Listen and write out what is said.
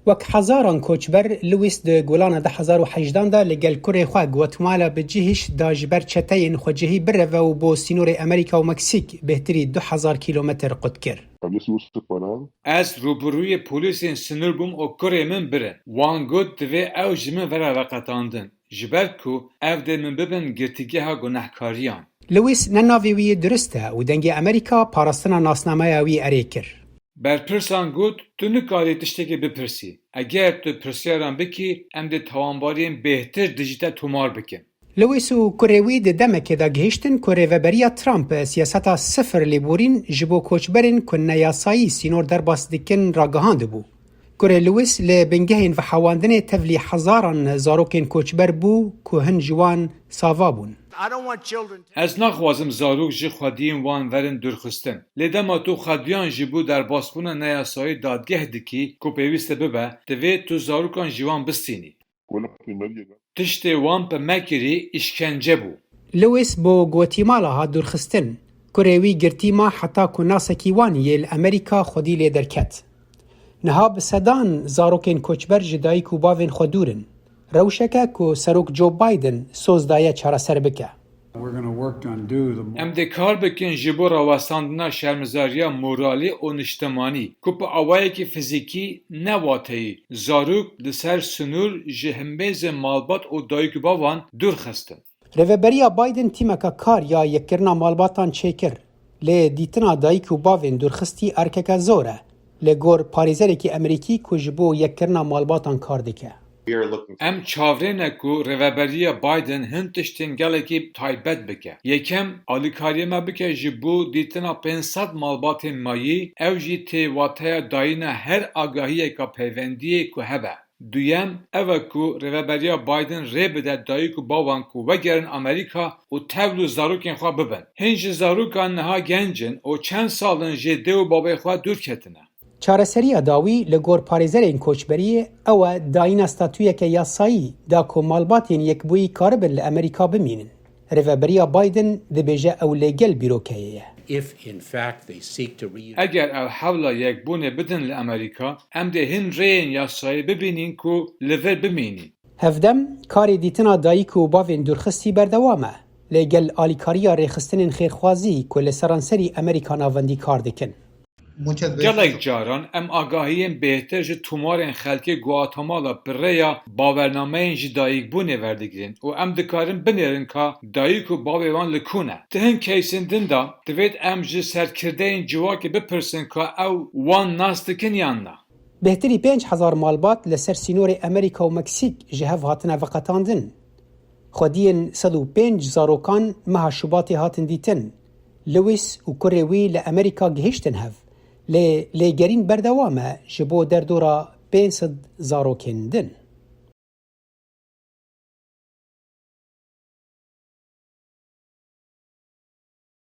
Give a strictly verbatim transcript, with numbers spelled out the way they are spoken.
Wek hezaran koçber, Lewis di Golana du hezar û hejdan de li gel kurê xwe Guatemala bi cihîş da ji ber çeteyên xwecihî bireve û bo sînorê Amerîka û Meksîk bêhtirî du hezar kîlometr qut kir. Ez rûbirûyê polîsên sinûr bûm û kurê min birin. Wan got divê ew ji min vere veqetandin, ji ber ku ev dê min bibin girtîgeha gunehkariyan. Lewis ne navê wî yê durist e û Dengê Amerîka parastina nasnameya wî erê kir. Berpirsan got, tu nikarî tiştekê bipirsî. Eger tu pirsyaran bikî, em dê tawanbariyên bêhtir dijî te tomar bikin. Lewis û kurê wî di demekê de gihiştin ku rêveberiya Trump siyaseta sifir lêborîn ji bo koçberên ku neyasayî sînor derbas dikin ragihandibû. Kurê Lewis li bingehên vehewandinê tevlî hezaran zarokên koçber bû ku hin ji wan sava bûn. Ez naxwazim zarok ji xwediyên wan verin dûrxistin. Lê dema tu xwediyan ji bo derbasbûna neyasayî dadgeh dikî ku pêwîst e bibe, divê tu zarokan ji wan bistînî. Tiştê wan bi me kirî îşkence bû. Lewis bo Guatemala hat dûrxistin. Kurê wî girtî ma heta ku nasekî wan yê li Amerîka xwedî lê derket. Niha bi sedan zarokên koçber ji dayik û bavên xwe dûr in. Rewşeke ku Serok Joe Biden soz daye çareser bike. Em dê kar bikin ji bo rawestandina şermizariya moralî û niştimanî, ku bi awayekî fizîkî ne wateyî, zarok li ser sinûr ji himêzên malbat û dayik û bavan dûr xistin. Rêveberiya Biden tîmeka kar ya yekkirina malbatan çêkir, lê dîtina dayik û bavên dûrxistî erkeke zor e, li gor parêzerekî Amerîkî ku ji bo yekkirina malbatan kar dike. Em çavrê ne ku rêveberiya Biden hin tiştên gelekî taybet bike. Yekem, alîkariyê me bike ji bo dîtina pênc sed malbatên mayî, ew jî tê wateya dayîna her agahiyeka peywendiyê ku hebe. Duyem, ev e ku rêveberiya Biden rê bide dayik û bavan ku vegerin Amerîka û tevlû zarokên xwe bibin. Hin ji zarokan niha genc in û çend sal in ji dê û babê xwe dûr ketine. Çareseriya dawî li gor parêzerên koçberiyê ew e dayîna statuyeke yasayî da ku malbatên yekbûyî karibin li Amerîka bimînin. Rêveberiya Biden dibêje ew lê gel bîrokeyê ye. If in fact they seek to re- Eger ew hewla yekbûnê bidin li Amerîka, em dê hin rêyên yasayî bibînin ku li vir bimînin. Hevdem, karê dîtina dayik û bavên dûrxistî berdewam e, lê gel alîkariya rêxistinên xêrxwazî ku li seranserî Amerîka navendî kar dikin. Gelek caran em agahiyên bêhtir ji tomarên xelkê Guatemala bi rêya bawernameyên ji dayikbûnê verdigirin û em dikarin binêrin ka dayik û bavê wan li ku ne. Di hin keysên din de divêt em ji serkirdeyên civakê bipirsin ka ew wan nas dikin yan na. Bêhtirî pênc hezar malbat li ser sînorê Amerîka û Meksîk ji hev hatine veqetandin. Xwediyên sed û pênc zarokan meha Şubatê hatin dîtin. Lewis û kurê wî li Amerîka gihiştin hev, lê lêgerîn berdewam e ji bo derdora pênc sed zarokên din.